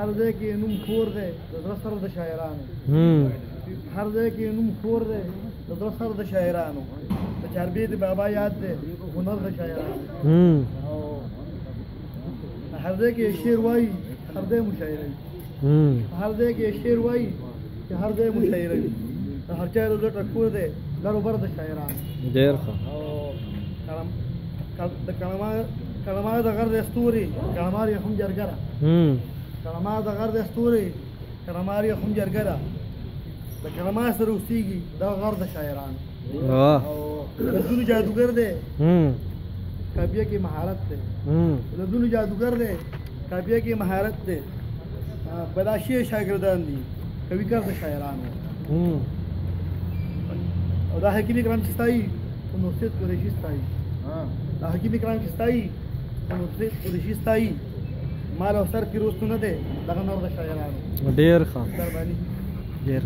هر ځای کې نوم خور دی د زړه سره د شاعرانو. هر ځای کې نوم خور دی د زړه سره د شاعرانو. د چاربیتې بابا یاد دی هنر د شاعرانو. او هر ځای کې شعر وایي هر ځای مشاعره وي. هر ځای کې شعر وایي چې هر ځای مشاعره وي. د هر چا د زړه ټکور دی لر و بر د شاعرانو. ډېر ښه. او د کلمار د غر د ستوري کلمار یې هم جرګه ده. کلمار د غر د ستوري کلمار یې هم جرګه ده. د کلمار سره اوسېږي دا غر د شاعرانو. او لفظونو جادوګر دی کافیه کې مهارت دی. لفظونو جادوګر دی کافیه کې مهارت دی. بلاشي شاګردان دي کوي کار د شاعرانو. او دا حکیم کرام چې ستایي نو سید قریشي ستایي. دا حکیم کرام چې ستایي نو سید قریشي ستایي. مال او سر کې روستو نه دی دغه نور د شاعرانو. ډېر ښه. مهرباني. ډېر.